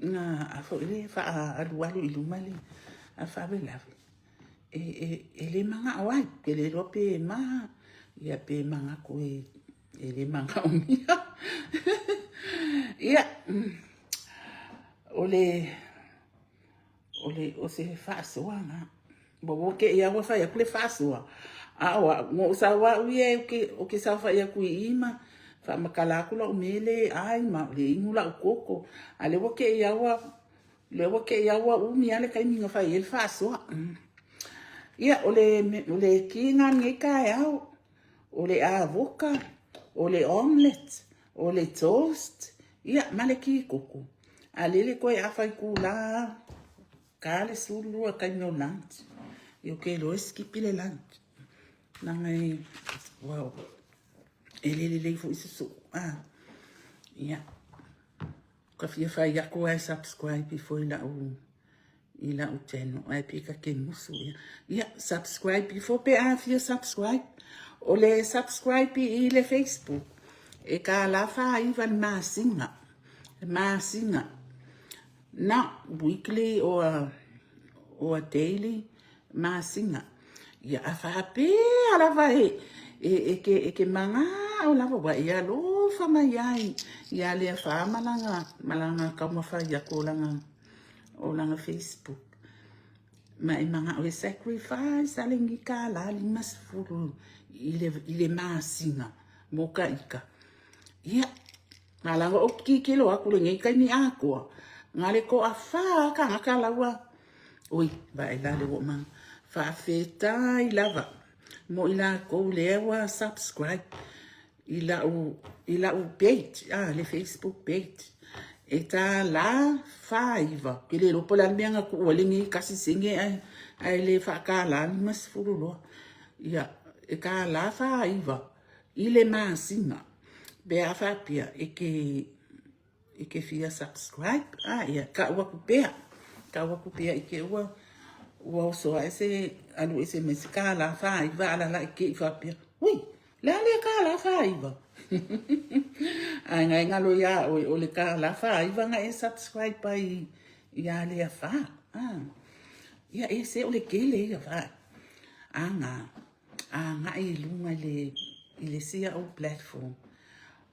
Ngā a foi le faaalualu i luma le a faalavelave e, e, e le manao ai, ke le iloa pe ma, ia pe manatu e, e le manaomia. Ia, o le, o le, o se faasoa na. Ua ua ke ia ua fai aku le faasoa. A o au, no sau au ia e ke, o ke saofai aku i i ma faamatala aku lau mea le ai ma le inu lau koko. A le ua ke ia ua, le ua ke ia ua umi a le taimi na fai ai le faasoa. Ia, o le, o le ki ngā nei taeao, o le avoka, o le omelette, o le toast, ia, ma le ki koko. A lele koe a whai kūlā, Ka le 12 taimi o lunch. I o ke iloa e skipi le lunch. Nanga e, wow, e le lelei foi se soo. Ah, ia. Ka fia fai aku ai subscribe ifo i lau, i lau channel. Ai pe ka ke musu ia. Ia, subscribe ifo pe a fia subscribe. O le subscribe i le Facebook. E ka la wha iwa le masina. Le masina. Not weekly or or daily, masina. Ia a faapea lava e e e ke e ke magao lava ua e alofa mai ai ia lea fa ma lana ma lana taumafai aku o lana o lana Facebook. Ma e magao e sacrifice a lenei kālā 50 i le i le masina mo ka ika. Ia, Nā lava o kikilo aku lenei taimi atoa, na le toafā kānaka laua, oi, vae la le ua mana, faafetai lava mo i lakou lea ua subscribe i lau, i lau page, ah, le Facebook page. E tālā 49, ke le iloa po o le a le mea na tuu ai lenei kasi sene ae, ae le faakālā 50 loa. Ia, e tālā 49 i le masina. Pe a faapea e ke e ke fia subscribe a ia kau aku pea kau aku pea i ke ua ua oso ae se alu ese mai se kālā 49 alala i ke i faapea ui le a lea kālā 49 ae ngai ngalo iā ʻoe o le kālā 49 na e subscribe ai iā lea fa a ia e se o le kele ia fa a ngā agai i luga i le, i le isi au platform,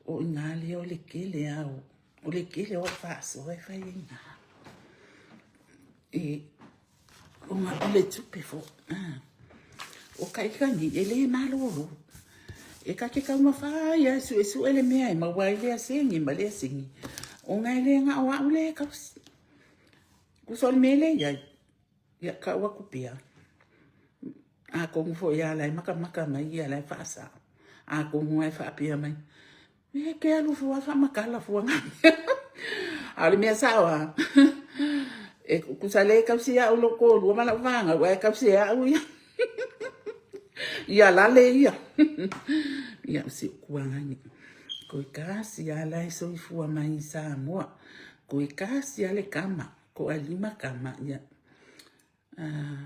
o i ngā lea o le kele au, o le kele o au faasoa e fai ai ngā. E, o ngā o le tupe fo. Ah. O ka ika ni, e le malolo. E ka ke taumafai ia e suesue le mea e maua ai lea senge ma lea senge. O ngā e le ngā o au le kausi. Kusa o le mea le iai. Ia kau aku pea. Atonu foi a la e makamaka mai ia la e faasao. Atonu e faapea mai, E ke alu fua faamatala fua ngā mea. A o le mea sao lava, e tusa le tausi au lou toalua ma lau fanau, ae tausi e au ia. Ia lale ia. Ia o si ou tuaga nei. Koe kasi a la e soifua mai i Samoa. Koe kasi a le kama. Toalima kama, ia. Uh,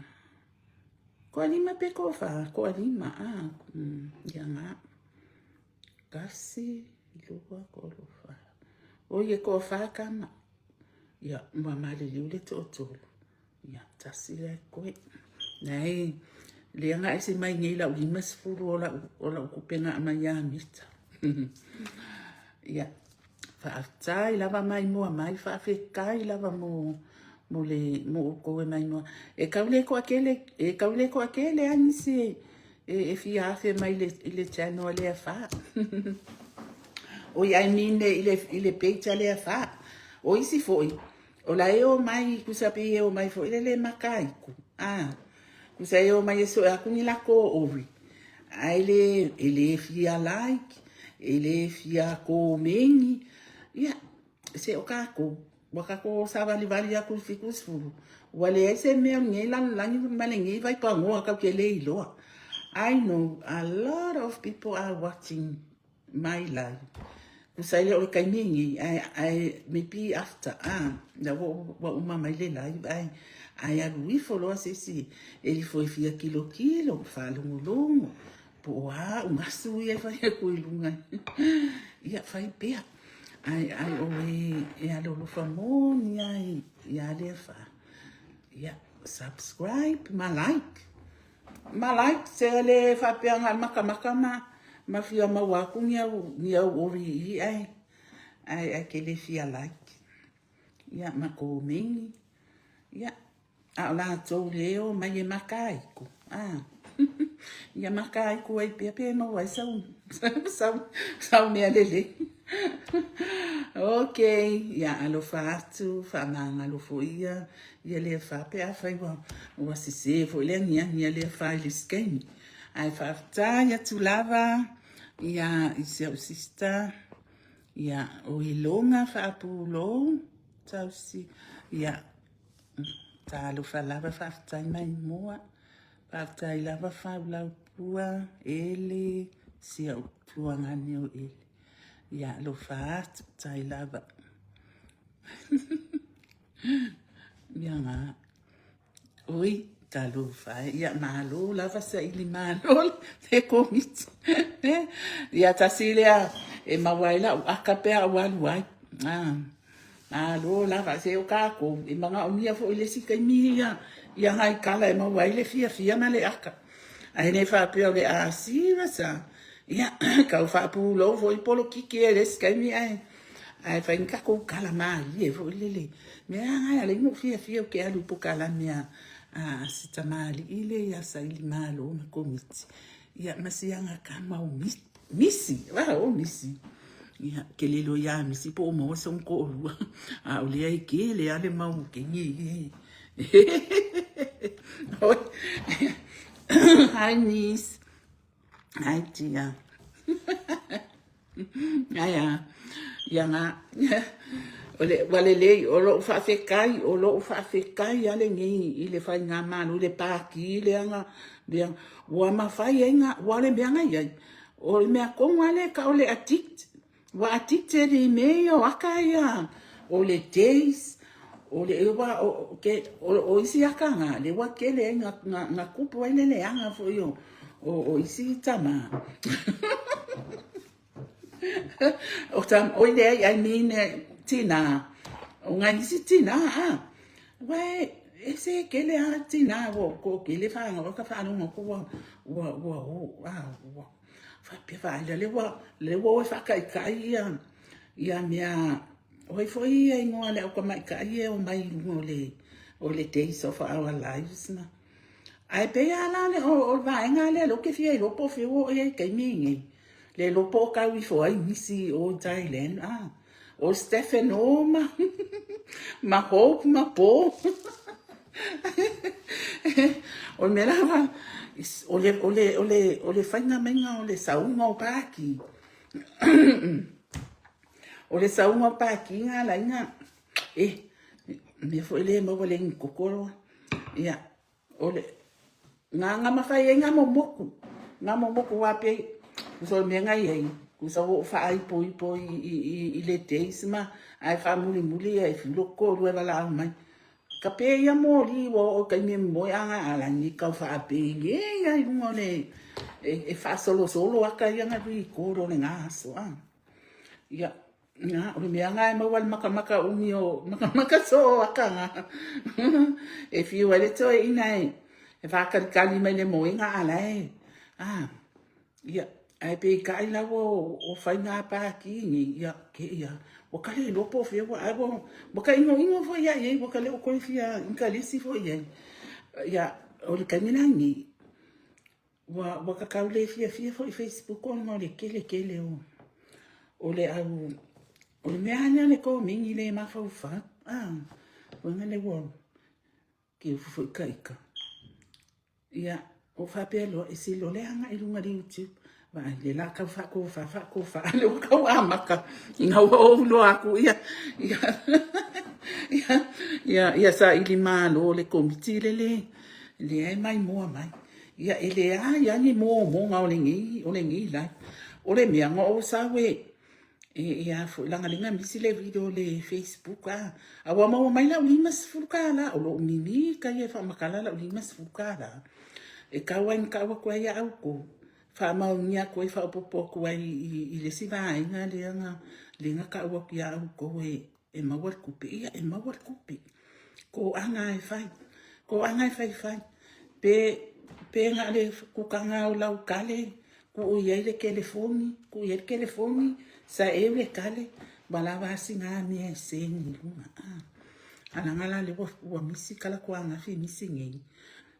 toalima pe toafa, toalima, ah, ia ngā. Kasi, lua, tolu, fa. O ia toafa kama. Ia, ua maliliu le toatolu. Ia, tasi la e koe. Nei, lea na ese mai nei lau 50 o lau, o lau tupe na aumai ia Mita. Ia, faafetai lava maimoa mai, faafetai lava mo, mo le, mo outou e maimoa. E tau le toatele, e tau le toatele a nisi e, e, e fia afe mai le, i le channel a Lea Fa. Oi, I mean i le, i le page a Lea Fa. O isi foi, O la e omai, kusa pei e omai foi lele maka iku. Ah, kusa e omai e soe aku ni lako ori. Ae le, e le fia like, e le fia komeni. Ia, se o kākou. Ua tatou savalivali atu i le 70, ua leai se mea o lenei lalolagi ma lenei vaipanoa tatou te le iloa. I know a lot of people are watching my live. Tusa ai lea o le taimi lenei, ae, ae maybe after, ah, la ua, ua uma mai le live, ae, ae alu ifo loa se isi e ifo e fia kilokilo, faalogologo, po o a ugasu ia e fai atu i luga. Ia, fai pea. Ae, ae o e, e alolofa moni lava ia le Fa. Ia, subscribe ma like. Ma like, se le faapea na o le makamaka ma, ma fia maua atu ni au, ni au ori i i ae, ae, ae ke le fia like. Ia, ma komeni. Ia, A o latou leo mai e makaiku, a. Ia makaiku ai pea pe maua ai sau, sau, sau mea lelei. Ok, ia alofa atu, faamagalo foi ia, ia le fa pe afai ua, ua sese foi le agiagi a le fa i le isi taimi. Ae faafetai atu lava, ia, i si au sister, ia, o Iloga Faapulou, tausi, ia, Talofa lava faafetai Maimoa, faafetai lava Faulaupua, Ele, si au tuagane o Ele. Ia alofa atu, tai lava. Ia ngā. Oi, talofa e. Ia malo lava saili malo le komiti. Ia tasi lea e maua ai lau aka pe a ou alu ai. Ah. Malo lava, se o tatou, e manaomia foi i le isi taimi ia, ia nai tala e maua ai le fiafia ma le aka. Ae le faapea o le a serious a, ia, tau faapulou foi polokiki e le isi taimi ae, ae fai ni tatou tala malie foi lele. Mea lava na e ala ai ona ou fiafia ou te alu i polokalame a, a si tamalii lea ia Sailimalo ma Komiti, ia ma si ana tama o Miti. Misi, ah, o Misi. Ia, ke lilo iā Misi po o maua sona toʻalua. A o lea e kele a le mau kenge i e. Hi, niece. Hi, dear. Ai a, ia ngā, o le, ua lelei, o lo'u faafetai, o lo'u faafetai a lenei i le faigamalo, i le Pāti lea na, lea, ua mafai ai na, ua o le mea na i ai, o le mea tonu lava lea e tau o le addict, ua addicted i mea ia o aka ia, o le days, o le, ua, o, ke, o, o isi aka na, lea ua tele ai na, na, na tupu ai le leaga foi o, o, o isi tama. O tam, oi leai, I mean, tinā, o ngai isi tinā, a, ua e, e se kele a tinā, ua ko kele whānau, ka whānau ko ua, ua, ua, o, a, ua, whapea whaila, le ua, le ua oe whakaikai ia, ia mea, o ai foi ia ingoa le au tamaitai e o mai i luga o le, o le Days of Our Lives na. Ae pei lava la le, o, o le vaega lea lea ou te fia iloa po o fea ua oo i ai i taimi lenei. Le iloa po o tau ifo ai nisi o Thailand, ah, o Stefano ma, ma Hope ma Paul. O le mea lava, o le, o le, o le, o le faiga maiga o le sauga o Paki. O le sauga o Paki na ala ai na, e, mea foi lea e maua le inu koko loa. Ia, o le, na, na mafai ai na momoku, na momoku wā pei, kusa o le mea na i ai, kusa ua ou faaipoipo i, i, i, i le days ma, ae faamulimuli ia e fiu loku toalua e valaau mai. Ka pē ia moli ua oo i taimi e momoe a na alani kau faapēnē ia i luga o le, e, e faasolosolo aka ia na record o le na aso, a. Ia, Na, o le mea nga e maua le makamaka umi o makamaka soo aka nga. E whiu ai le toeaina e, e whākalikali mai le moenga ala e. Ah, ia, ae pe kai laua o, o whai ngā pāki nei, ia, ke ia, ua kale iloa po o fea ua, ai ua, ua ka ingoingo foi ia i ai, ua ka le o koe fia inkalesi foi i ai. Ia, o le taimi la nei, Ua, ua kakau le fiafia foi Facebook ona o le kele kele o, o le au, o le mea lea le komeni le mafaufau. Ah, uaga le ua ke ufu foi ka ika. Ia, o faapea loa, e silo le aga i luga le YouTube. Vaai, le la kau whakofa, whakofa, le ua kau amaka. Ina ua ou loa aku, ia, ia. Ia, ia, ia saili malo le komiti le le, lea e maimoa mai. Ia, e leai lava ni momoga o lenei, o lenei live. O le mea, na ou sau e, e, e a foi, leaga lea na misi le video i le Facebook, a, a ua maua mai lau $50, o lo o mimita ia e faamatala lau $50. E tau lava ina tau atu ai ia outou, faamaonia atu ai, faaopoopo atu ai i le isi vaega lea na, lea na tau atu ia outou e, e maua le tupe, ia e maua le tupe. Toaga lava e fai, toaga e faifai. Pe, pe na o le kutaga o lau tale, tuu i ai le telefoni, tuu i ai le telefoni, saeu le tale, ua lava a sina mea e seni i luga. A leaga la lea ua misi talaatu ananafi misi nei.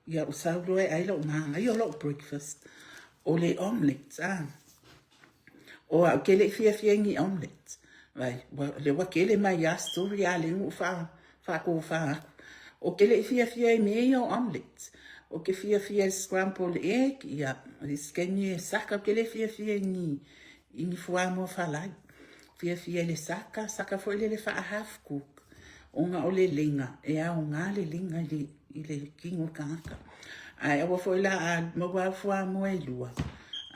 Ia ou sau loa e ai lou manaia o lou breakfast, o le omelette, a. O au ke le i fiafia i ni omelette. Vai, ua, lea ua tele mai lava story a lea na ou faa, faatofa atu. Ou te le i fiafia i mea ia o omelette. Ou te fiafia i scrambled egg, ia, isi taimi e saka, ou te le fiafia i ni, i ni fuamoa falai. Fiafia i le saka, saka foi lele faa half cook, ona o le lega, e aoga le lega i le, i le kino o le tagata. Ae aua foi la a maua au fuamoa e lua,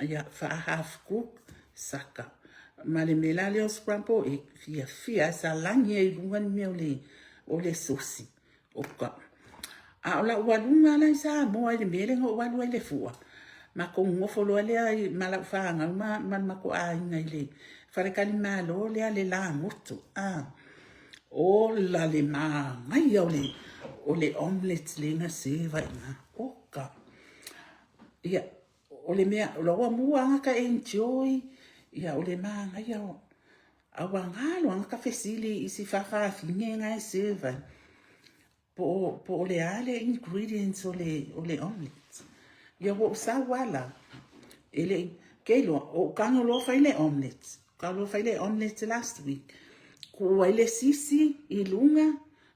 ia faa half cook, saka. Ma le mea la lea o scramble egg, fiafia lava, salani ai i luga le mea o le, o le sosi. Oka. A o lau aluga la i Samoa i le mea lea na ou alu ai i le fua, matou nofo loa lea ma lau fanau ma, ma le matou aiga i le faletalimalo lea le Lagoto. A, ola le manaia o le, o le omelette lea na seva i ina. Oka. Ia, o le mea, o la ua mua lava ta enjoy, ia o le manaia o, a ua galo lava ta fesili i si faafafine na e serve ai, po o, po o le a le ingredients o le, o le omelette. Ia ua ou sau lava la, e le i, ke iloa, o ou tago loa fai le omelette, tago loa fai le omelette last week, tuu ai le sisi i luga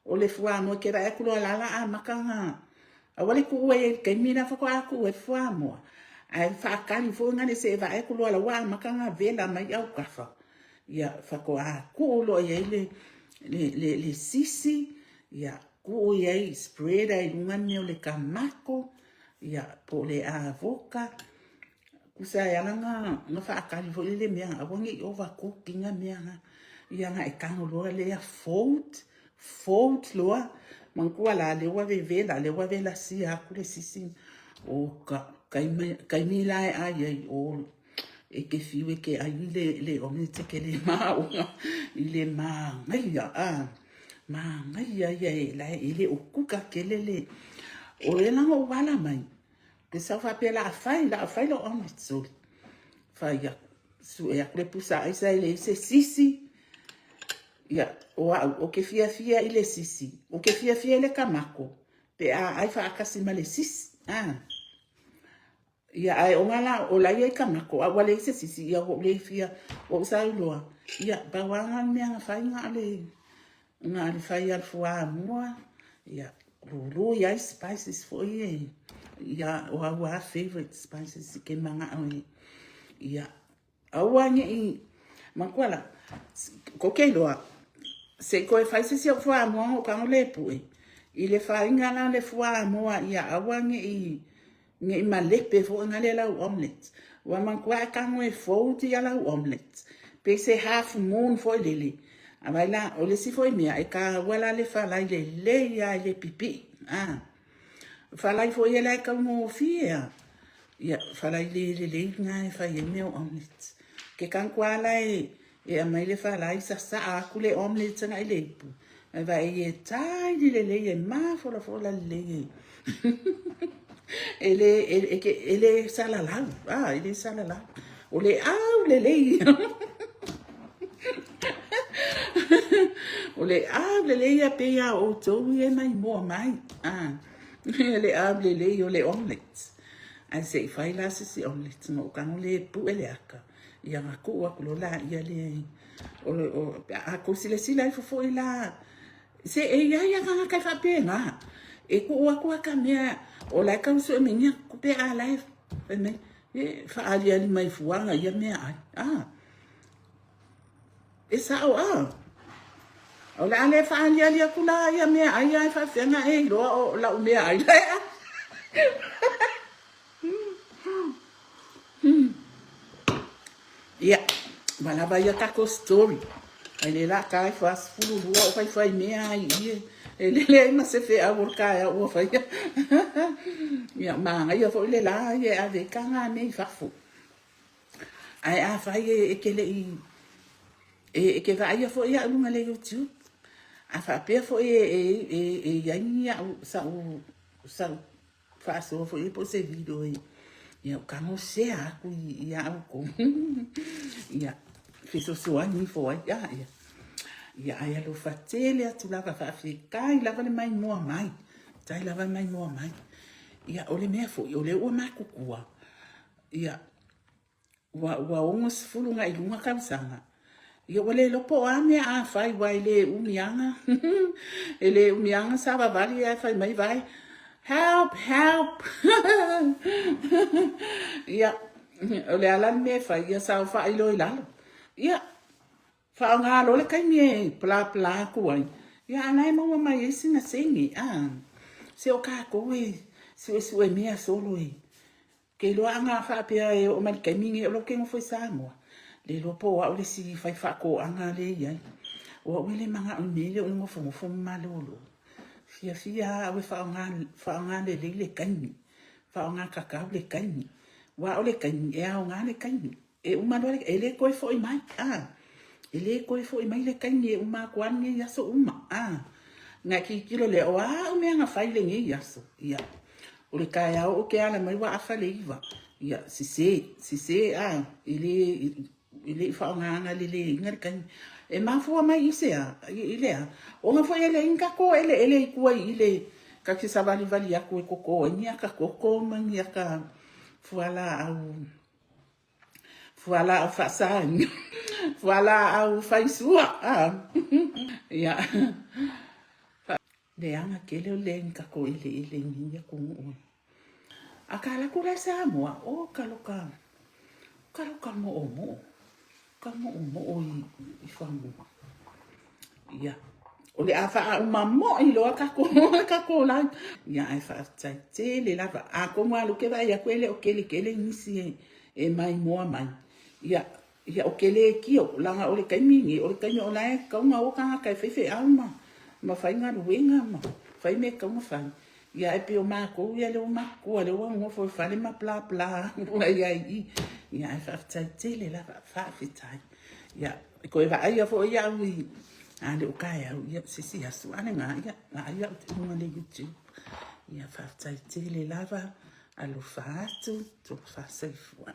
o le fuamoa, ke vaai atu loa la la amata ona Aua le tuua i ai i le taimi la faatoa tuu ai le fuamoa, ae faatali foi na le se i vaai atu loa la ua amata ona vela mai autafa, ia faatoa tuu loa i ai le, le, le, le sisi, ia tuu i ai spread ai luga le mea o le tamato, ia po o le avoka, Tusa e ala na faatali foi le mea aua ne i overcook ina mea na. Ia na e tago loa lea fold, fold loa. Manatua la lea ua vevela, lea ua velasia atu le sisi. O ka taimi, taimi la e ai ai o e ke fiu e ke ai le le omelette ke le maoga i le manaia a manaia ia e la e le o kuka tele le o le la o wala mai Ke sau faapea la a fai, la a fai lou omelette, sole. Fai aku, sue aku le pusa aisa e leai se sisi. Ia, o au, o ke fiafia i le sisi, o ke fiafia i le kamako, pe a ai faatasi ma le sisi. Ah. Ia, ae o ngā la, o la ia i kamako, a ua leai se sisi, ia ua ou le fia, ua ou sau loa. Ia, pau lava ngā mea na fai ngā le, Na le fai a le fuamoa, ia, lulu i ai spices foi e, ia, o au a favorite spices i ke mana'o e, ia, aua ne'i, manatua la, ko ke iloa, se i toe fai se isi o'u fuamoa ona ou tago lea e pu'e, i le faiga la o le fuamoa ia aua ne'i, Ne i malepe foi na le lau omelette. Ua manatua e tago e fold ia lau omelette. Pei se half moon foi lele. A vai la, o le isi foi mea, e tāua la le falai lelei lava i le pipii. A. Falai foi e la e taugofie a. Ia, falai le lelei lena e fai ai mea o omelette. Ke tago la e E aumai le falai sasaa atu le omelette agai le ipu. Ae vaai e taili lelei e mafolafola lelei e. E le, e, e, e le salalau, ah, e le salalau. O le au lelei. O le au lelei ia pei a outou ia e maimoa mai. Ah, le au lelei o le omelette. Ae se i fai la se isi omelette ona ou tago lea e pue le ata. Ia ona tuu atu loa laia lea i, o, o, a tou silasila ifo foi la, se e i ai lava tagata e faapena, e tuu atu lava ta mea, o la e tau sue mai ni tupe a la e fai mai, e faaaliali mai fua ia meaai. A, e sao a. O le a le faaaliali atu la ia meaai ae faapefea ona e iloa o lau meaai la e ai. Ia, ua lava ia tatou story. Ai le la ta e 42 o faifai mea ai i e lele ai ma se feau o le taeao ua faia. Ia, manaia foi le la ia e ave ai taga mea i fafo. Ae afai e te le i e te vaaia foi au i luga o le YouTube, a faapea foi e i ai ni au sau sau faasoa foi po o se video e ia o tago share atu ia outou ia fesoasoani ifo ai ia ia ia ai alofa tele atu lava faafetai lava le maimoa mai tai lava le maimoa mai ia o le mea foi o lea ua matutua ia Ua, ua 60 agai i luga tausaga. Ia ua le iloa po o a mea a fai aua e le umi lava, e le umi lava ona savavali ae fai mai vae, help, help. Ia, o le a la le mea e fai? Ia saofai loa i lalo. Ia, faaaoga loa le taimi e palapala atu ai, ia a o la e maua mai ai sina sene, a. Se o tatou e suesue mea solo e Ou te iloa ana faapea e oo mai le taimi lenei o lea ou te nofo i Samoa, le iloa po o au le isi fai faatoaga lea e i ai. O au e le manao i mea ia o le nofonofo ma malolo. E fiafia lava au e faaaoga lelei le taimi, faaaoga tatau le taimi. Aua o le taimi, e aoga le taimi. E uma loa, e le toe foi mai, a. E le toe foi mai le taimi, e uma atu lava lenei aso uma, a. Ona e tilotilo lea, o a au mea na fai i lenei aso? Ia, o le taeao ou te ala mai ua afa le 9. Ia, sese, sese, a, e le, e le i faaaogaina leleiina le taimi. E mafua mai i se a? I le a? Ona foi e leai ni tatou eleele i tua i le, ta te savalivali atu e toto ai ni ata koko ma ni ata fualaau Fualaau faasaina, fualaau faisua. Ia. Leaga tele o le tatou eleele i nei atunuu. A ka alu atu la i Samoa, o taloka, taloka moomoo, ka moomoo i fanua. Ia, o le a faauma moi loa tatou, tatou live. Ia, ae faafetai tele lava. Atonu lava o lea ou te vaai atu e le o tele tele nisi e maimoa mai. Ia, ia ou te le tio, leaga o le taimi lenei, o le taimi o la e tatau ona o tagata e faifeau ma, ma fai galuega ma fai mea e tatau ona fai. Ia, ae pei o matou ia lea ua matutua, lea ua nonofo i le fale ma palapala ai lava i i. Ia, ae faafetai tele lava, faafetai. Ia, e toe vaaia foi au i a le o taeao, ia, se isi aso, a lena, ia, vaai au i luga o le YouTube. Ia, faafetai tele lava, alofa atu, tofa soifua.